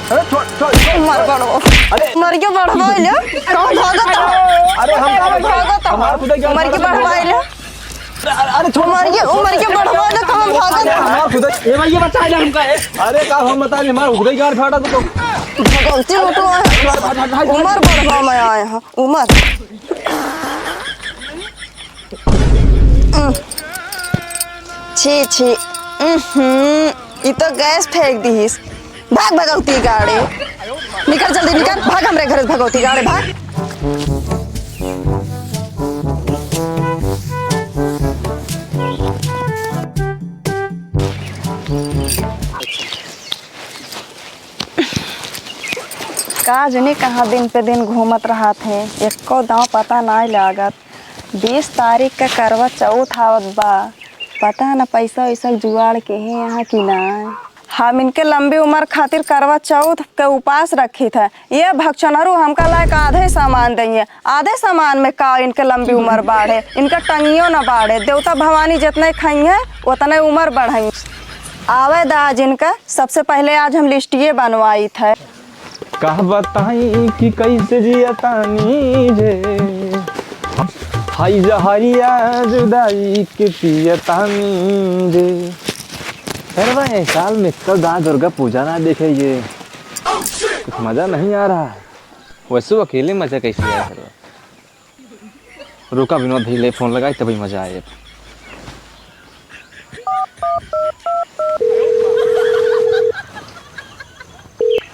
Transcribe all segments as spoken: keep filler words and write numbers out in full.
अरे, छोड़, छोड़, छोड़। मर बड़ो। अरे। मर के बढ़वा ले। कहाँ भागत हो? अरे, हम कहाँ भागत हो? हमार खुदा के मर के बढ़वा ले। अरे, अरे, छोड़, उमर के, छोड़, उमर के छोड़। बढ़वा ले, कहाँ भागत हो? हमार खुदा, ए भाई, ये बच्चा है हमका, ए। अरे, का हम बता दे, हमार खुदा की गांड फाटा तो। भगवती लोटो है। हट, हट, हट, हट। उमर बढ़वा में आए हैं, उमर। उम। छी, छी। उहुं। ई तो गैस फेंक दिहिस। भाग भगौती गाड़े। निकल जल्दी निकल। भाग हमरे घर से भगौती गाड़े, भाग। का जने कहाँ दिन पे दिन घूमत रहत है, एक्को दाँव पता नाय लागत। बीस तारीख का करवा चौथ आवत बा, पता न पैसा वैसा जुगाड़ के है यहाँ कि नाय। हम इनके लंबी उमर खातिर करवा चौथ के उपास रखित है। ये भक्चनहरू हमका लायक आधे सामान दइहे, आधे सामान में का इनके लंबी उमर बाढ़े, इनका टंगियो न बाढ़े। देवता भवानी जितने खइहे उतने उमर बढ़इहे। आवे दा आज इनका, सबसे पहले आज हम लिस्टिये बनवाइत है। का बताई कि कैसे जियतानी रे, हाय जहरिया जुदाई के पियतानी रे। अरे भाई, साल में कल दा दुर्गा पूजा ना देखे ये, कुछ मजा नहीं आ रहा है। वैसे अकेले मजा कैसे आया फिर? रुका विनोद भाई ले फोन लगाई तभी मजा आए।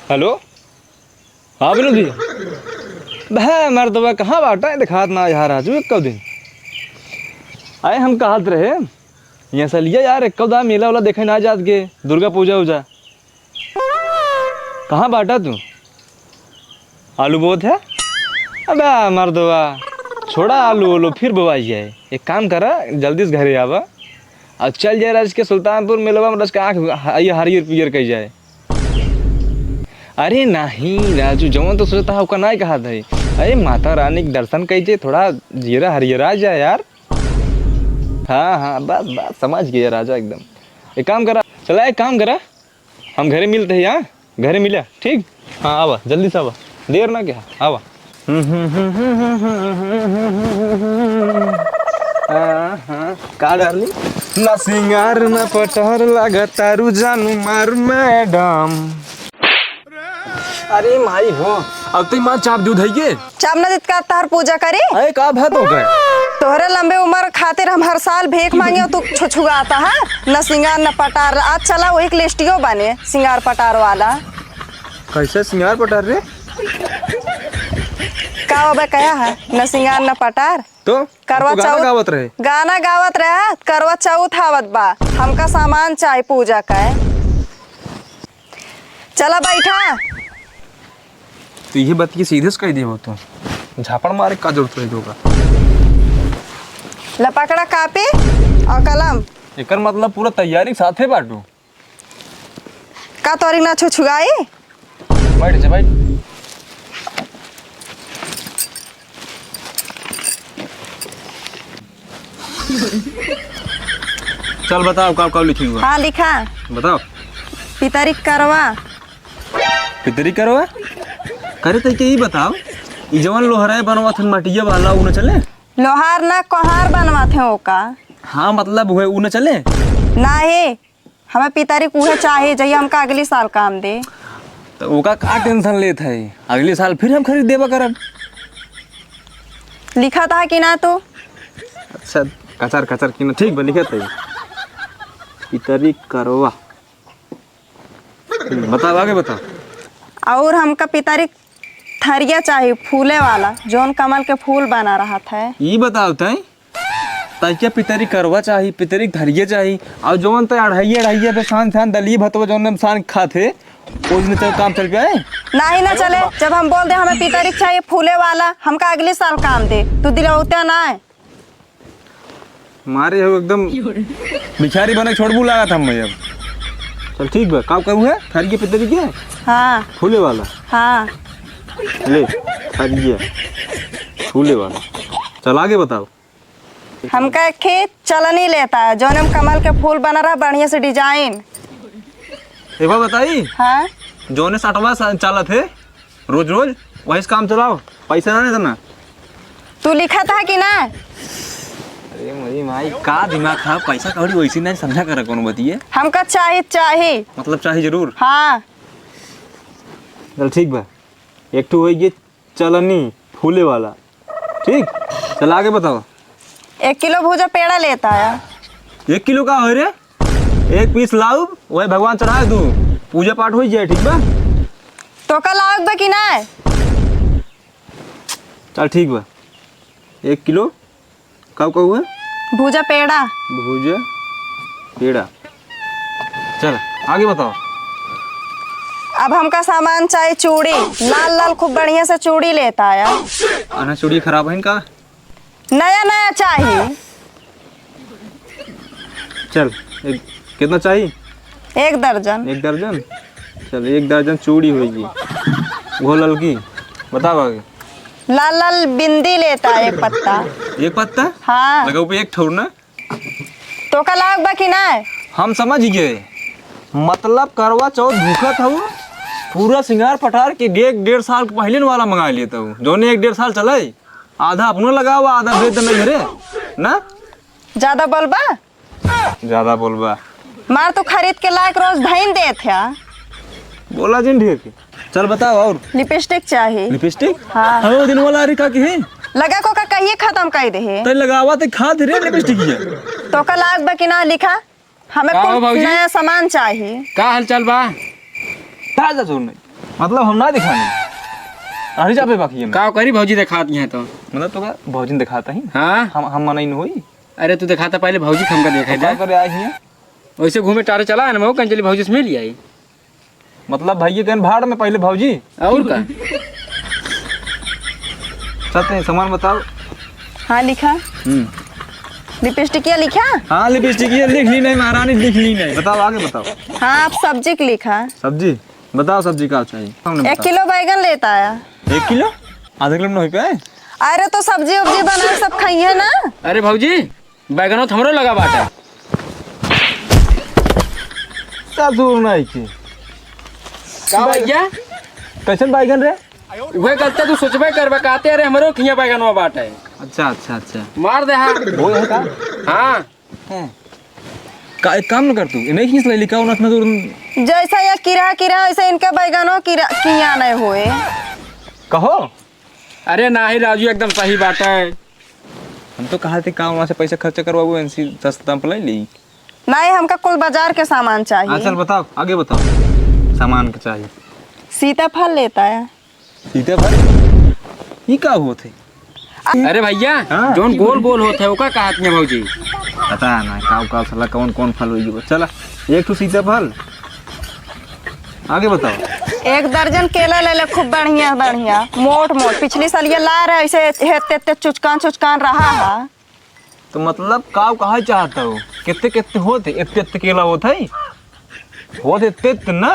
हेलो, हाँ विनोद जी। बह मर्दवा कहाँ बाटा है, दिखात ना यार, राजू एक दिन। अरे हम कहत रहे, यहाँ से लिया यार, एक दा मेला वाला देखे ना जात के, दुर्गा पूजा उजा। कहाँ बाटा तू? आलू बोत है? अबे मर्दवा, छोड़ा आलू ओलू, फिर बोवाई जाए। एक काम करा, जल्दी से घरे आवा और चल जाए राज के सुल्तानपुर मेलवा में, राज के आँख ह-, ये हरियर पियर कई जाए। अरे नहीं राजू, जवन तो सोचता है ओका नहीं कहा था। अरे माता रानी के दर्शन कई जे, थोड़ा जियरा हरियरा जाए यार। हाँ हाँ, बस बस, समझ गया राजा एकदम। एक काम करा, चला एक काम करा, हम घरे मिलते हैं, हाँ? घरे मिला, ठीक? हाँ, आवा, जल्दी से आवा, देर ना क्या, आवा। हाँ, हाँ, का डार्लिंग? ना सिंगार ना पटहर, लागा तारू जानू मार मैडम। अरे माई हो, अब तो माँ चाप दूध है ये। चाप ना देत का तहर पूजा करी? अरे का बात हो गए? तोहरे लंबे उम्र खातिर हम हर साल भीख मांगे और तू छुछुआता है, न सिंगार न पटार। आज चला वही एक लिस्टियो बने सिंगार पटार वाला। कैसे सिंगार पटार रे? का अबे कहा है, न सिंगार न पटार? तो करवा तू गाना चौथ गावत रहे। गाना गावत रहे, करवा चौथ आवत बा, हमका सामान चाही पूजा का। चला बैठा। तो ये बात के सीधे से कह दिए हो तू, झापड़ मारे का जरूरत रही होगा? ला पकड़ा कापी और कलम। एकर मतलब पूरा तैयारी के साथे बाटू। का तोरी ना छुछुआई? बैठ जा, बैठ। चल बताओ, का का लिखी हुआ? हाँ, लिखा। बताओ। पितरी करवा। पितरी करवा? करे तई के ई बताओ, ई जवन लोहराए बनवा थन मटिया वाला, उ न चले? लोहार ना, कोहार बनवा थे ओका। हाँ, मतलब उहे उ न चले? नाही, हमें पितरी उहे चाही, जइया हमका अगली साल काम दे। तो ओका का टेंशन लेत है, अगली साल फिर हम खरीद देबा करब। लिखत है कि ना तू? अच्छा, कचर कचर की ना, ठीक बा, लिखत है। पितरी करवा। हम्म, बताओ, आगे बताओ। और हमका पितरी थरिया चाही, फूले वाला, जौन कमल के फूल बना रहत है। ई बताओ तई, तई के पितरी करवा चाही, पितरी थरिया चाही, और जौन तई अढ़ाई अढ़ाई पे सान सान दलिया भतवा जौन हम सान खात है, ओ दिन तई काम चल पाए? नाही ना चले, जब हम बोल दे हमें पितरी चाहिए फूले वाला, हमका अगली साल काम दे, तू दिलौते ना है। मारे हो एकदम भिखारी बने छोड़बू लागत हम अब। चल ठीक बा, काम करू है, थरिये पितरी के? हाँ। फूले वाला? हाँ। ले, थरिये, फूले वाला। चल आगे बताओ। हमका एक ठे चलनी लेता है, जौन हम कमल के फूल बना रहा, बढ़िया से design। एक बार बताई? हाँ। जौने सटवा सा-, चालत है रोज रोज, वही से काम चलाओ, पैसा ना देता ना। तू लिखत है कि ना? अरे मोरी माई, का दिमाग खराब, पैसा कौड़ी वैसे नहीं समझा करा कोनो बतिये। हमका चाही, चाही। मतलब चाही जरूर? हाँ। चल ठीक बा, एक ठो होई गई चलनी फूले वाला। ठीक, चल आगे बताओ। एक किलो भूजा पेड़ा लेता है। एक किलो का होई रे? एक पीस लाउब, वही भगवान चढ़ाए दू, पूजा पाठ होई जाए, ठीक बा? तो का लाउब बा कि ना? चल ठीक बा, एक किलो का, का हुआ? भूजा पेड़ा। भूजा पेड़ा। चल, आगे बताओ। अब हमका सामान चाही चूड़ी, लाल लाल खूब बढ़िया से चूड़ी लेता आया। अना चूड़ी खराब है इनका? नया नया चाही। चल, एक, कितना चाही? एक दर्जन। एक दर्जन? चल, एक दर्जन चूड़ी होई जी। वो ललकी, बताओ आगे। लाल लाल बिंदी लेता एक पत्ता। एक पत्ता? हाँ। लगा पे एक ठौर ना? तो का लाग बा कि ना? हम समझ गए, मतलब करवा चौथ भूखत हऊ, पूरा सिंगार पटार के डेढ़, डेढ़ साल के पहले वाला मंगा लेता हूँ, जौने एक डेढ़ साल चले, आधा अपनो लगावा, आधा भेज देना घरे ना। ज्यादा बोलबा? ज्यादा बोलबा। मार तू खरीद के लायक रोज धइन देत है। बोला जिन ढेर के। चल बताओ और। लिपस्टिक चाही। लिपस्टिक? हाँ। अरे वो दिन वाला अरे का की है? लगा को का कहिए खत्म कर दे है। तै लगावा ते खात रे लिपस्टिक ये। तो का लाग बा कि ना लिखा? हमें का हो कुल भौजी? नया सामान चाही। का हाल चाल बा? का जा जोर नहीं। मतलब हम ना दिखानी। अरे जा पे बाकी है। का करी भौजी देखात है तो? मतलब तो का भौजी दिखाता ही? हाँ। हम, हम मना ही नहीं होई। अरे तू देखाता पहले भौजी के हमका देखाई का दे। करे आई हियाँ? वैसे घूमे टारे चला है ना, मऊ कंजली भौजी से मिल आई। मतलब भाई ये कहन भाड़ में पहले भौजी। और का? सत्य है, सामान बताओ। हाँ लिखा। हम्म। लिपस्टिकिया लिखा? हाँ लिपस्टिकिया लिख ली नहीं महारानी, लिख ली नहीं। बताओ आगे बताओ। हाँ आप सब्जी के लिखा। सब्जी? बताओ सब्जी का चाहिए? हमने एक बताओ। किलो बैगन लेता आया। एक किलो? आधा किलो में नहीं हो पाए? अरे तो सब्जी उब्जी बना सब खाइए ना। अरे भौजी, बैगनो तो हमरो लगा बाटे। का दूर नहीं के। का भैया? कैसन बैगन रे? उहे गलते तू सोचबे करबे, कहते अरे हमरो खिया बैगनवा बाटे। अच्छा, अच्छा, अच्छा। मार दे हाँ। वो है का? हाँ। हैं। का, एक काम न कर तू, नहीं खींच ले, लिखा उनस में तो जैसा ये किरा किरा, वैसे इनके बैगनो किरा, किया नहीं होए। कहो। अरे नाही राजू, एकदम सही बात है। हम तो कहा थे, काम वहाँ से पैसा खर्चा करवाबो, इनसे सस्ता दाम पे ले ली। नहीं, हमका कुल बाजार के सामान चाहिए। हाँ, चल बताओ, आगे बताओ, सामान के चाहिए। सीताफल लेता है। सीताफल? ई का होत है? अरे भैया, हाँ। जौन गोल गोल होत है, ओका कहत हैं भौजी। पता है ना, काव काव साला कौन कौन फल होई। चला, एक ठो सीताफल। आगे बताओ। एक दर्जन केला ले ले, खूब बढ़िया बढ़िया, मोट मोट। पिछली साल ये ला रहे, ऐसे हेत्ते हेत्ते चुचकान चुचकान रहा है। तो मतलब काव कहा चाहता हो? कितने कितने होते, इतने इतने केला होत है? होत इतने इतने ना?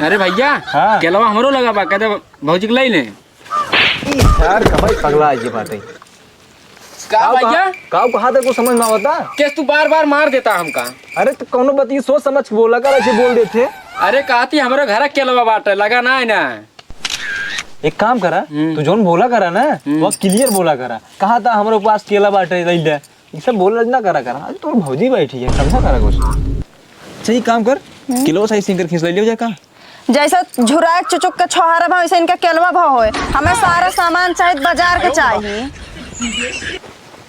अरे भैया, हाँ। केलवा हमरो लगा बा, कहते भौजी के लाई ले। ई यार, कमाई पगला है ये बात है। का काव भैया? कहा, काव कहा था, कुछ समझ ना होता। केस तू बार बार मार देता हमका। अरे तो कौनो बात ये सोच समझ के बोला कर, ऐसे बोल देते। अरे कहती हमरो घर केलवा बाटे, लगा ना है ना। एक काम करा, हम्म। तू जौन बोला करा ना, हम्म। वो clear बोला करा। कहा था हमरे पास केला बाटे, ले ले। ये सब बोल ना करा करा। आज तोर भौजी बैठी है, समझा करा कुछ। अच्छा, ये काम कर, हम्म। किलो साइज सिंगर खींच ले लियो जा का। जैसे झुराक चुचुक के छोहारा भाव, वैसे इनका केलवा भाव होए। हमें सारा सामान चाहिए, बाजार के चाहिए।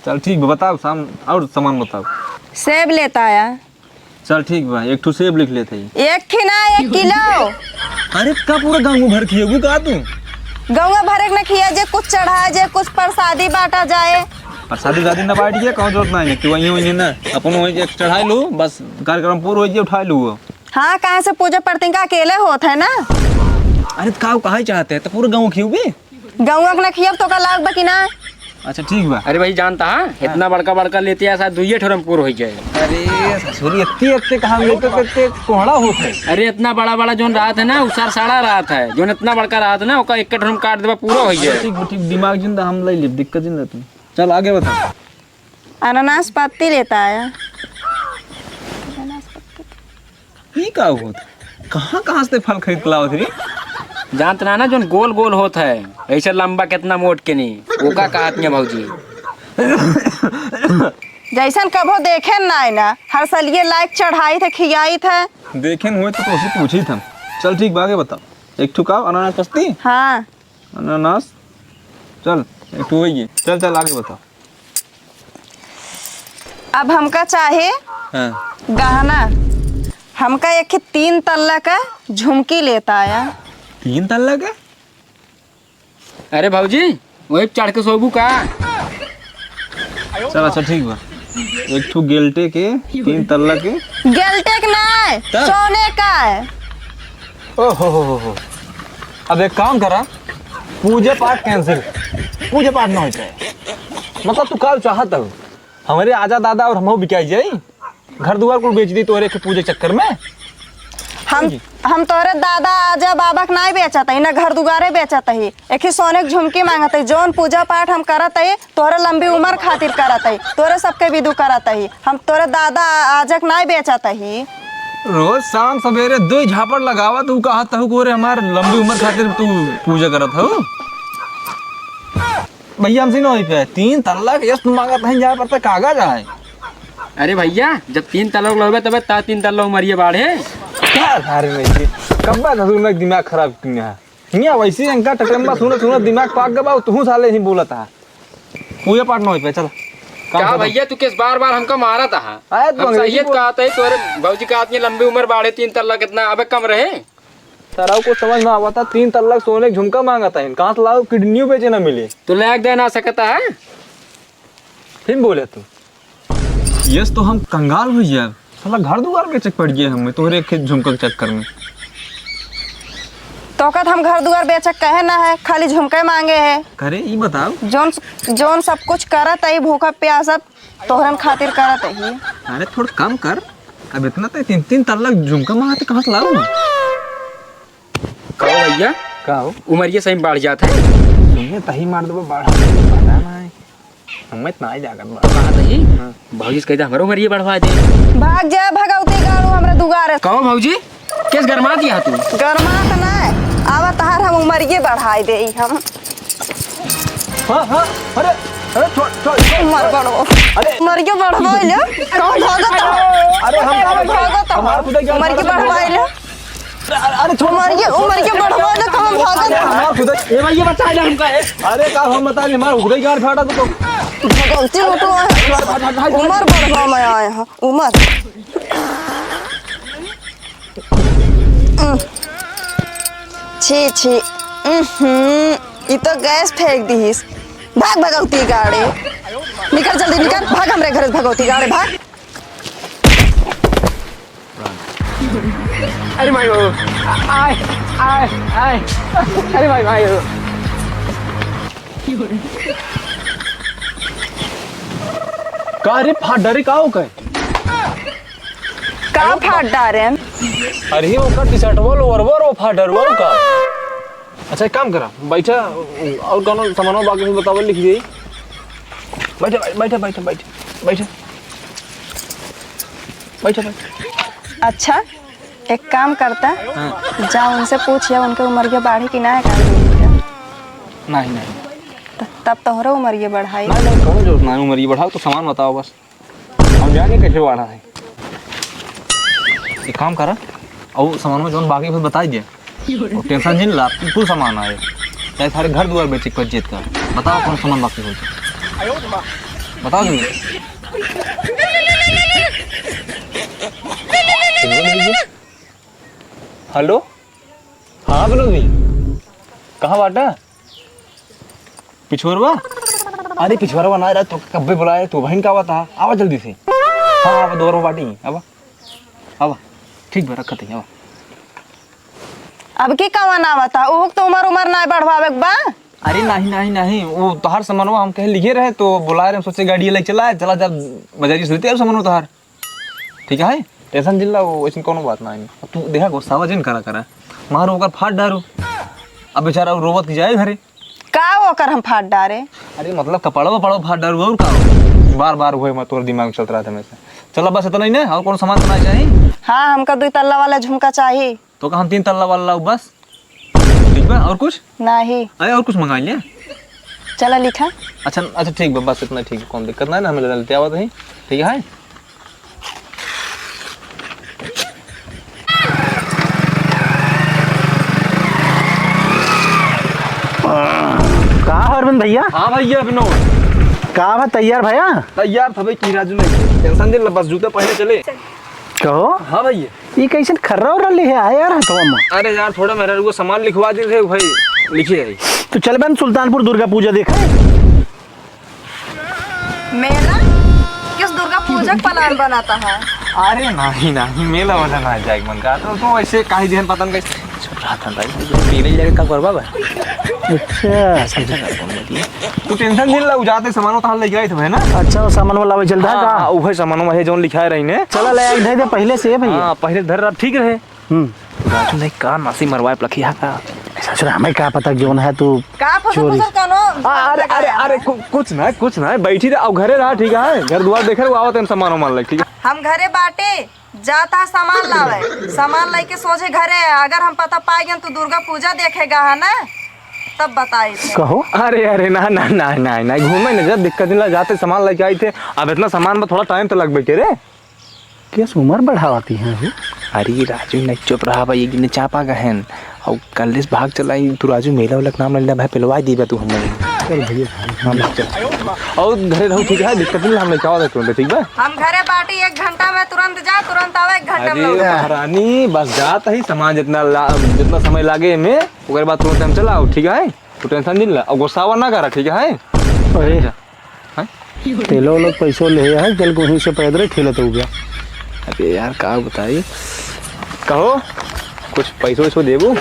चल ठीक बा, बताओ साम-, और सामान बताओ। सेब लेता आया। चल ठीक बा, एक ठो सेब लिख लेते हैं। एक थी ना, एक किलो। अरे का पूरा गाँव भर खिएबू का तू? गाँव भर एक न खिया, जे कुछ चढ़ाए, जे कुछ प्रसादी बांटा जाए। प्रसादी उसादी ना बांट के कौन जरूरत नहीं है कि वहीं वहीं ना, अपन वहीं एक चढ़ाई लो, बस कार्यक्रम पूरा हो जाए, उठा लो। हाँ, कहाँ से पूजा प्रतिंका अकेले होत है ना। अरे तो का कहा चाहते हैं, तो पूरा गाँव खिएबू? गौवा के ना खियब तो का लाग बा कि ना? अच्छा ठीक बा। अरे भाई जानता है, हाँ। इतना बड़का बड़का लेते हैं, शायद दुइये ठोर में पूरा हो जाए। अरे ससुरी, इतने इतने कहाँ लेते, इतने कोहड़ा होत है। अरे इतना बड़ा बड़ा जोन रहत है ना, उ सरसड़ा रहत है, जोन इतना बड़का रहत है ना, ओका एक ठोर में काट देबा, पूरा हो अच्छा, जाए। ठीक बा, ठीक, दिमाग जिंदा हम ले लेब, दिक्कत जिंदा तू। चल आगे बता। अनानास पत्ती लेता है। ई का होत? कहाँ कहाँ से फल खरीद के लावत रे? जानत ना ना, जोन गोल गोल होत है, ऐसे लंबा कितना मोट के नहीं, ओका कहत नहीं भौजी। जैसन कभो देखे ना है ना, हर सलिए लायक चढ़ाई थे, खियाई थे। देखे न हुए तो तोसे पूछी था। चल ठीक बा, आगे बताओ। एक ठो का अनानास पस्ती? हाँ। अनानास। चल, एक ठो होइए। चल, चल, आगे बताओ। अब हमका चाहे हाँ। गहना। हमका एक तीन तल्ला का झुमकी लेता आया। तीन तल्ला का? अरे भौजी, वही चढ़ के सोबू का? चल, अच्छा, ठीक बा। एक ठो गेल्टे के, तीन तल्ला के। गेल्टे के ना है, तब? सोने का है। ओ हो हो हो हो। अब एक काम करा, पूजा पाठ cancel, पूजा पाठ ना होता है। मतलब तू काल चाहत हो, हमरे आजा दादा और हमहू बिकाई जाई, घर दुआर कुल बेच दी तोरे के पूजे चक्कर में। हम, जी। हम तोरे दादा आजा बाबा के नाई बेचत ही, ना घर दुआरे बेचत ही, एक ही सोने के झुमकी मांगत ही, जौन पूजा पाठ हम करत ही, तोरे लंबी उम्र खातिर करत ही, तोरे सबके विदु करत ही, हम तोरे दादा आजा के नाई बेचत ही। रोज शाम सवेरे दो झापड़ लगावा, तू कहत हूँ गोरे हमार लंबी उम्र खातिर तू पूजा करत हूँ। भैया, हमसे ना होई पे। तीन तल्ला के यस मांगत हैं, जाए पड़ता कागज आए। अरे भैया, जब तीन तल्ला लोग लोगे, तबे ता तीन तल्ला उमरिया बाढ़े। क्या सारे में ये? कब्बा ससुर में दिमाग खराब किया है। हिया वैसे इनका टटम्बा सुनत सुनत दिमाग पाक गबा, तू साले ही बोलत है। पूजा पाठ ना होई पे, चल। काम का खत्म। भैया, तू किस बार बार हमका मारत है? आए, तू हम अंग्रेजी सही बोल। कहत है, तोरे भौजी का आदमी लंबी उम्र बाढ़े, तीन तल्ला कितना, अबे कम रहे। तारा को समझ ना आवता, तीन तल्ला सोने के झुमका मांगत है, कहाँ से लाओ, किडनियों बेचे ना मिले। तो लायक दे ना सकता है। फिर बोले तू। यस तो हम कंगाल हुई यार, साला घर दुआर बेचे के पड़ गए हमें तोहरे एक झुमका के चक्कर में। तोका त हम घर दुआर बेचे के कहे ना है, खाली झुमका मांगे है। करे ई बताओ। जौन, जौन सब कुछ करत है भूखा प्यासा, तोहरन खातिर करत ही। अरे थोड़ा कम कर, अब इतना तो तीन तीन तल्ला झुमका मांगत है, कहाँ से लाऊं? कहो भैया, का हो? उमरिया सही में बढ़ जात है। सुनिए, तही मार देबो, बढ़ा, पता ना है। हमें इतना ही लागत बा। कहा तही? हाँ। भौजी से कह दे, हमरो उमरिया बढ़वा दे। भाग जाए भगवती गाड़ू हमरे दुआरे। कहो भौजी, किस गरमात यहाँ तू? गरमात ना, आवा तहार हम उमरिये बढ़ाई दे हम। हाँ, हाँ, अरे, अरे, छोड़, छोड़, छोड़। उमर बढ़ो। अरे। उमरिये बढ़वाई ले। कहाँ भागत हो? अरे, हम अरे, भागत हो। हमार खुदा क्या उमरिये भागत हो? बढ़वाई ले। अरे, अरे, छोड़, उमरिये, छोड़, छोड़। उमरिये बढ़वाई ले, कहाँ भागत हो? हमार खुदा। ए भाई, ये बचा ले हमका, ए। अरे, का हम बता ले, हमार खुदा गाड़ फाटा तो। भगवती उठो। हट, हट, हट, हट। उमर बढ़वा में आए हैं, उमर। उम। छी, छी। उहुं, ई तो गैस फेंक दीहिस। भाग भगवती गाड़े। निकल जल्दी निकल, भाग हमरे घर से भगवती गाड़े, भाग। अरे माई हो। आय, आय, आय। अरे माई, माई हो। का रे, फाट डारे का हो गए? का फाट डारे? अरे, ओकर टी-शर्टवा, लोअरवा, वो फाट डारे, वो का? अच्छा, एक काम करा, बैठा, और कौनो सामानवा बाकी में बतावल लिख जाई। बैठा, बैठा, बैठा, बैठा, बैठा। बैठा, बैठा। अच्छा, एक काम करता, हाँ। जा उनसे पूछिया, उनके उमरिया बढ़ी कि ना है, का? नहीं, नहीं। त-, तब तोहरो उमरिया बढ़ाई। नहीं, नहीं, कौनो जरूरत नहीं, उमरिया बढ़ाओ तो सामान बताओ बस। हम जाने कैसे वाला है। एक काम करा, और सामान में जौन बाकी फिर बताई दे। और tension जिन ला, कुल सामान आए। चाहे सारे घर दुआर बेचे के पड़ जेत का। बताओ कौन सामान बाकी हो। बताओ जल्दी। Hello, हाँ विनोद भाई, कहाँ बाटा? पिछोरवा? अरे पिछोरवा ना रहा, तो कब्बे बुलाए, तू बहन का आवता, आवा जल्दी से। हाँ, आवा, दोबारा बाटी, आवा, आवा। ठीक बा, रखत ही, आवा। अब की कवन आवता? उहुक तो उमर, उमर ना बढ़वावे के बा। अरे नहीं, नहीं, नहीं, वो तोहार समनवा हम कहे लिखे रहे, तो बुलाए रहे, हम सोचे गाड़ी लेके चला, चला, चल, बाजारी से लेते आओ समनवा तोहार। ठीक है, tension जिन ला, वो ऐसन कोनो बात ना है। अब तू देखा, गुस्सावा जिन करा करा, मारो ओकर फाट डारो। अब बेचारा वो रोवत के जाए घरे। का ओकर हम फाट डारे? अरे मतलब कपड़वा वपड़वा फाट डारो और का? बार बार वही मत तोर दिमाग में चलत रहत हमेशा। चला बस इतना ही ना, और कोनो सामान तो ना चाहिए? हाँ, हमका दुई तल्ला वाला झुमका चाहिए। तो का हम तीन तल्ला वाला लाऊ बस? ठीक बा, और कुछ? नाही। अरे, और कुछ मंगाई ले? चला लिखा। अच्छा, अच्छा, ठीक बा, बस इतना ठीक बा, कौन दिक्कत ना है ना, हमें लेते आवत ही, ठीक है? का हो अरविंद भैया? हाँ भैया विनोद। का बा, तैयार भया? तैयार था भाई, की राजू नहीं, tension दिन ला, बस जूता पहने चले। कहो? हाँ भैया। ये कैसन खर्रा उर्रा लिहे आया यार हथवा में? अरे यार, थोड़ा मेहरारू को सामान लिखवा दे थे भाई, लिखे है। तो चल बहन, सुल्तानपुर दुर्गा पूजा देखे। मेला? किस दुर्गा पूजा का plan बनाता है? अरे नहीं, नहीं, मेला वाला ना जाए मन का, तो, तो ऐसे काहे जहन पता नहीं कैसे चुप रहा था भाई, पीले जाके का करबा बा? अच्छा। समझा ना, समझा दिया। तू tension नहीं ला, उ जाते सामान उतार लेके आई थे ना? अच्छा, वो सामान वाला वही चल रहा हाँ, का? हाँ, वही सामान वही जौन लिखाए रही ने। चला ले, एक धर दे पहले से भैया। हाँ, पहले धर रहा ठीक रहे। हम्म। राजू ने का नासी मरवाए पलखिया का? ससुर, हमें का पता जौन है तू का फसर चोरी। फसर कानो? आ, अरे, अरे, अरे, कु-, कुछ ना, कुछ ना, बैठी रहे, अब घरे रहा, ठीक है? घर दुआर देखे रहे, आवत हैं सामान वामान लग, ठीक है? हम घरे बाटे, जाता है सामान लावे, सामान लेके सोझे घरे है। अगर हम पता पाए गए तू दुर्गा पूजा देखेगा है ना, तब बताई थे। कहो? अरे, अरे, ना, ना, ना, ना, ना, घूमे न जा, दिक्कत नहीं ला, जाते सामान लेके आई थे। अब इतना सामान में थोड़ा time तो लगबे के रे। केस उम्र बढ़ावती है हो? अरे राजू, नहीं चुप रहा भाई, एक दिन चापा गहन। और कल से भाग चला, तू राजू मेला वाला के नाम ले ले भाई, पिलवा दी बा तू हमने। चल भैया। हाँ, भाग चल। और घरे रहो, ठीक है, दिक्कत नहीं, हम लेके आओ तुरंत, ठीक बा? हम घरे बाटी, एक घंटा में तुरंत जा, तुरंत आवे, एक घंटा में अरे लौट। महारानी, बस जात ही, सामान जितना ला-, जितना समय लागे में, ओकर बाद तुरंत हम चला आओ, ठीक है? तू tension नहीं ला, और गुस्सावा ना करा, ठीक है? अरे। जा। हैं? तेलो लोग पैसो ले है, चल के वहीं से पैदल ठेलत हो गया। अरे यार, का बताई? कहो, कुछ पैसो वैसो देबू?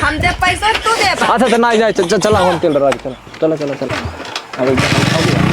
हम दे पैसो, तू दे बा। अच्छा, तो ना जाए, च-, च-, चला, हम तेल डरा के चला, चला, चला, चला। अब एकदम